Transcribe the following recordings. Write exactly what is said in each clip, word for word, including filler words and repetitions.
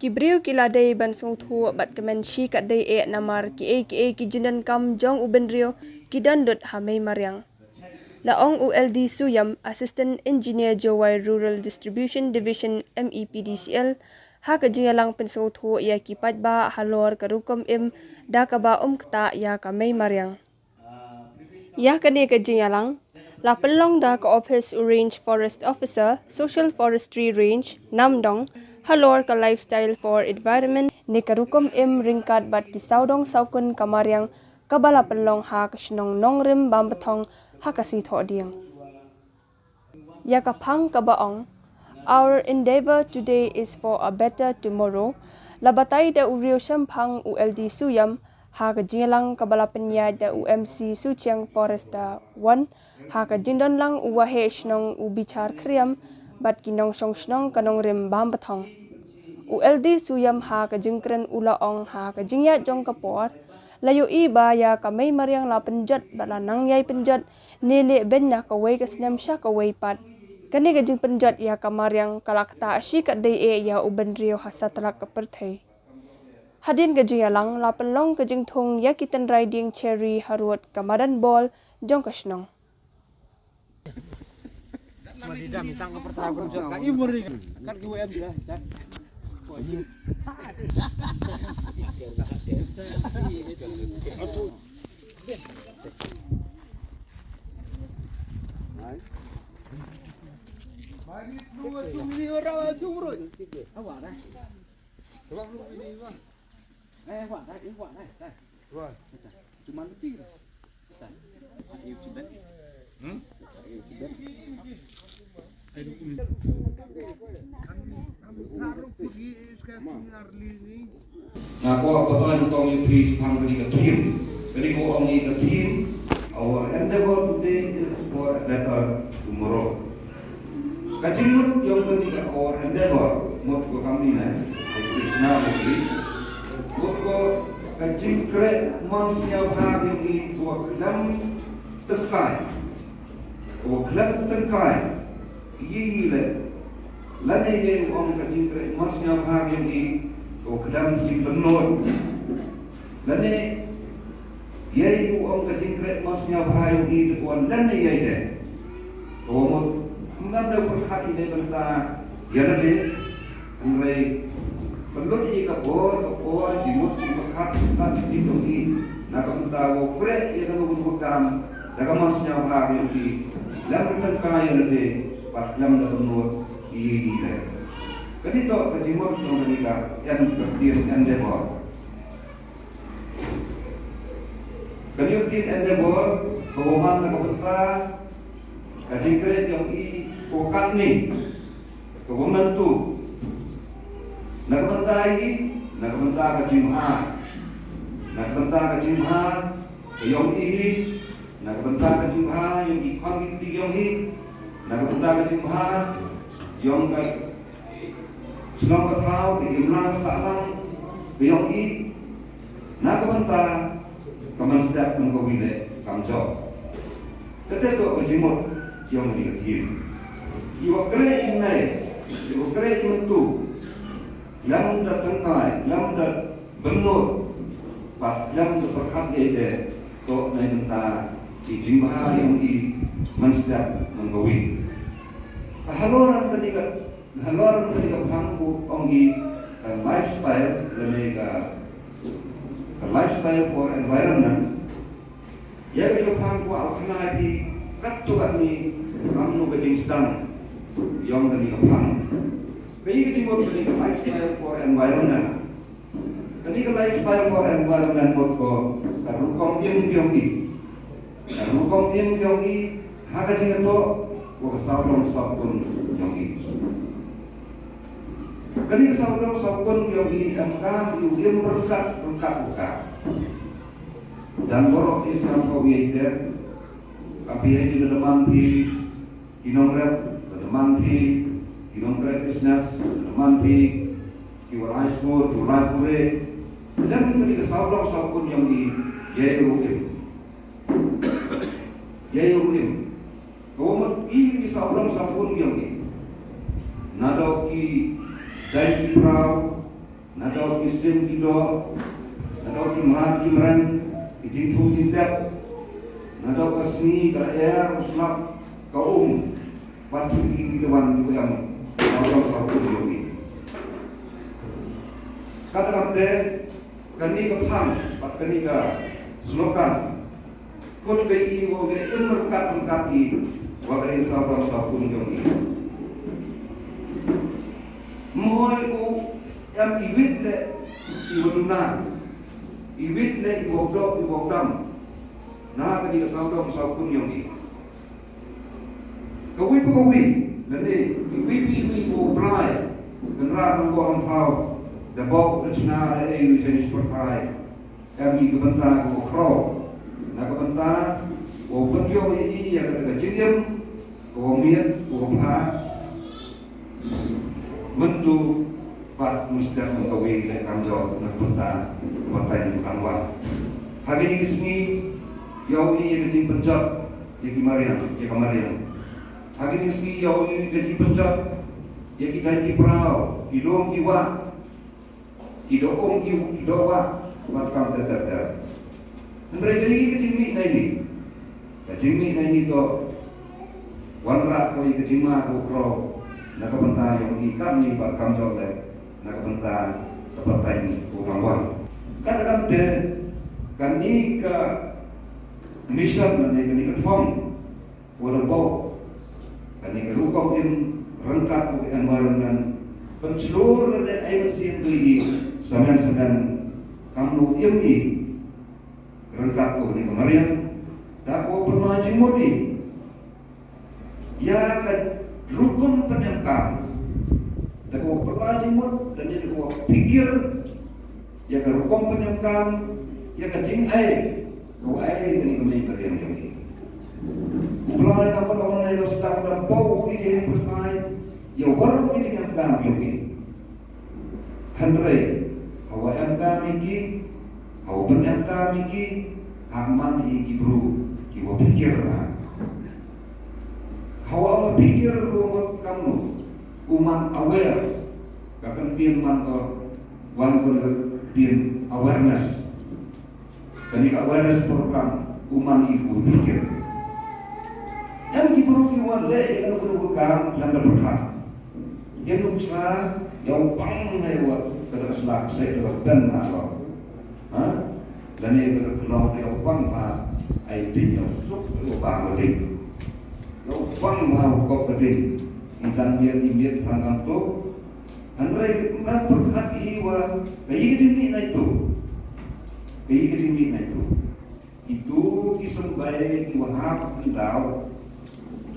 Ki briew ki la dei ban sngewthuh bad kmen shi katdei eh namar kiei kiei ki jingdonkam jong u bynriew ki don lut ha mei mariang. La ong u L D Suyam, Assistant Engineer Jowai Rural Distribution Division, M E P D C L, ha ka jingïalang pynsngewthuh ïa ki paidbah halor ka rukom im da kaba ym ktah ïa ka mei mariang. Ïa kane ka jingïalang la pynlong da ka ophis u Range Forest Officer, Social Forestry Range, Namdong, halor ka Lifestyle for Environment ne ka rukom im ryngkat bad ki sawdong sawkun ka mariang kaba la pynlong ha ka shnong Nongrim Bambathong ha ka sngi Thohdieng. Ïa ka phang kaba ong, "Our endeavor today is for a better tomorrow," la batai da u riew shemphang u L D Suyam ha ka jingïalang kaba la pynïaid da u M C Suchiang Forester One, ha ka jingdon lang u waheh shnong u Bichar Khriam bad ki nongshong shnong ka Nongrim Bambathong. U L D Suyam ha ka jingkren u la ong ha ka jingïaid jong ka por, la ïohi ba ïa ka mei mariang la pynjot bad la nang ïai pynjot ne leh beiñ na kawei ka snem sha kawei pat. Kane ka jingpynjot ïa ka mariang ka la ktah shi katdei eh ïa u bynriew ha satlak ka pyrthei. Hadien ka jingïalang la pynlong ka jingthung ïa ki tynrai dieng cherry harud ka madan bol jong ka shnong. Nga kwah batai nyngkong ïa phi shaphang kane ka theme. Kane ka ong ïa ka theme, "Our endeavor today is for a better tomorrow." Ka jingmut ïong kane ka our endeavor, mut ko kam ni ne, ai Krishna ko ni. Mut ko ka jingkreh mon sngewbha ïong i, ko khlem tyngkai. Ko khlem tyngkai. Ïa i le. Lane ïa u ong ka jingkreh mon sngewbha ïong i, ko khlem jingbynnud. Lane ïa u ong ka jingkreh mon sngewbha ïong i, te ko lane ïa i de. Ko mut, ym dei pyrkhat i dei bynta ïa lade. Hynrei pynlut ïa ka bor ka por, jingmut jingpyrkhat, jingstad jingdon ïong i na ka bynta ko kreh ïa kano kano ka kam da ka mon sngewbha ïong i. Lem tyngkai ïa lade bad lem da bynnud ïa i de. Kane to ka jingmut jong kane ka en, ka ktien endeavor. Ka ktien endeavor ka wan na ka bynta ka jingkreh ïong i ko katne, ka wan mynta. Na ka bynta i, na ka bynta ka jingbha, na ka bynta ka jingbha ka ïong i, na ka bynta ka jingbha ïong i khun ki kti ïong i, na ka bynta ka jingbha ïong ka shnong ka thaw, ka imlang ka sahlang ka ïong i, na ka bynta ka mynstep man ka wi leh kam jop. Kata to ka jingmut ïong kane ka theme. I wa kreh i nai, i wa kreh i mynta, lem da tyngkai, lem da bynnud, bad lem da pyrkhat ïa i de, to na ka bynta i jingbha ïong i mynstep man ka wi. Halor kane ka Halor kane ka phang ko ong i ka lifestyle, lane ka, ka lifestyle for environment. Ïa kane ka phang ko ong khana ïa phi katto katne, kumno ka jingsdang ïong kane ka phang. Ka ïa ka jingmut kane ka lifestyle for environment. Kane ka lifestyle for environment mut ko ka rukom im ïong i. Ka rukom im ïong i ha ka jingïatoh wa ka sawdong sawkun ïong i. Kane ka sawdong sawkun ïong i em ka ïa u im ryngkat ryngkat wa ka. Jan baroh i sngewthuh ïa i te. Ka phi ïa i da demand phi ki nongrep, da demand phi ki nongkreh business, da demand phi ki wa lai skur, ki wa lai pule. Lem kane ka sawdong sawkun ïong i, ïa i ruh im. Ïa i ruh im. Ka wa mut i ki sawdong sawkun ïong i. Naduh ki dai ki praw, Naduh ki sim ki doh, naduh ki mrad ki mreng, ki jingthung jingtep, naduh ka sngi ka lyer u slap, ka um, bad ki ki ki wan ki em, ka wan sa ku ki. Ka dang te, kane ka phang, bad kane ka slogan, kut ka i wa u leh im ryngkat ryngkat i wa ka ri saw dong saw kun jong i. Mhoi u em i wit le i wa duna, i wit le i wa dok i wa dam. Na ka ri saw dong saw kun jong i. Ka wi pa ka wi, lane i wi wi wi u Blai. Kan ra nong ko am thaw da bok da chna da ei wi chen sport thai. Em i ka bynta ko khro. Na ka bynta ko pynïoh ïa i ïa ka jingim ko miet ko pha. Mynta pat mesti ko kawei le kam jop na ka bynta ko batai ko kam wan. Ha kine ki sngi ïa u i ïa ka jingpynjot ïa ki mariang ïa ka mariang. Ha kine ki sngi ïa u i ïa ka jingpynjot ïa ki dai ki praw ki dong ki wah. Ki doh ong ki ki doh wah wat kam ter ter ter. Hynrei ka jingmih na ini, ka jingmih na ini to wanrah ko i ka jingma ko kro na ka bynta ïong i kam ni bad kam jop le na ka bynta ka bynta ko kam wan. Ka da kam te kani ka mission na ni kani ka thong. Wa da bok kane ka rukom im ryngkat u environment. Pynchlur lane ai mynsiem tu i samen samen kam nu im i ryngkat u ne ka mariang. Da ko pynma jingmut i ïa ka rukom pynemkam. Da ko pynma jingmut da ne da ko pikir ïa ka rukom pynemkam ïa ka jingai. Ko ai kane ka mei mariang ïa ki. U Blai ka pynlong na ïa u stang da pau u ïa u pynthai ïa waroh ki jingem kam ïa ki. Hynrei hawa em kam ïa ki, hawa pyn em kam ïa ki, hak man ïa ki bru ki wa pikir ha. Hawa ma pikir ru ma kam nu u man aware. Ka kan tien man ko wan ko ka tien awareness. Kani ka awareness program u man i u pikir. Em ki bru ki wan le ïa kano kano ka kam lam da pyrkhat. Ïa nuksa ïa u pang hai wa ka da slak se da pen na lo. Ha? Lane ka da kno ïa u pang ha ai tin ïa suk ïa u pang wa ding. Ïa u pang ha u kop ka ding. I jan ïa i miet pang kam tu. Hynrei man pyrkhat i wa ka i ka jingmih nai tu. Ka i ka jingmih nai tu. Itu ki symbai ki wa hap khyndaw.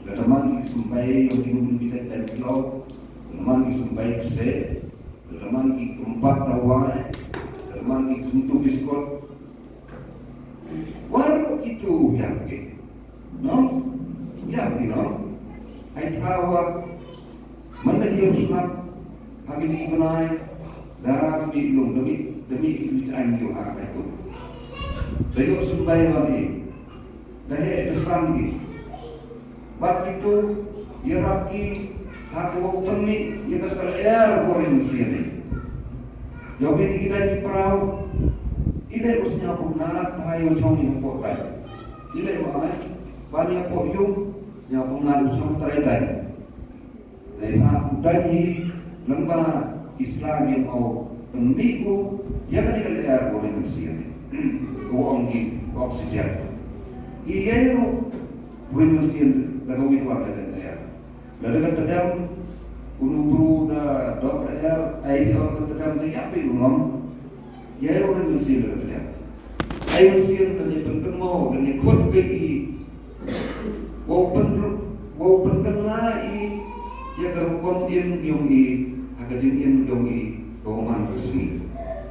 Lada man ki symbai yong ki ngun ki tek tek kilo. Lada man ki symbai kse. Lada man ki kempat dawai. Lada man ki sentu biskot. Waru itu yang ke. No? Yang ke no. Ai thawa. Mana dia usmat. Hagi ni benai. Da demi lung demi demi itu cang yu ha itu. Da yu sumbai lagi. Da he pesan ni. Bad itu ïarap ki ha ka wok pynmih ïa ka lyer ko ri mynsiem. Ïa uwei na ki dai ki prau. I leh u sñiaw pyngat ha ïa u chong ïa u pok dai. I leh ma ai ban ïa pok yung sñiaw pyngat u chong trai dai. Dei ha u dai hi lyngba ki sla ngim au pynmih u ïa kane ka lyer ko ri mynsiem. Ko ong ki oxygen. I ïa ru ri mynsiem da ka wit wa ka lyer. Lada ka tdem unu bru da dok da er ai dei ka tdem da ïap i ngom. Ïa ïa u ri mynsiem da ka tdem. Ai mynsiem da ne pynkynmaw da ne khot ka i. Wow pynruk wow pynkylla i ïa ka rukom im yong i ha ka jingim yong i ka man ka sngi.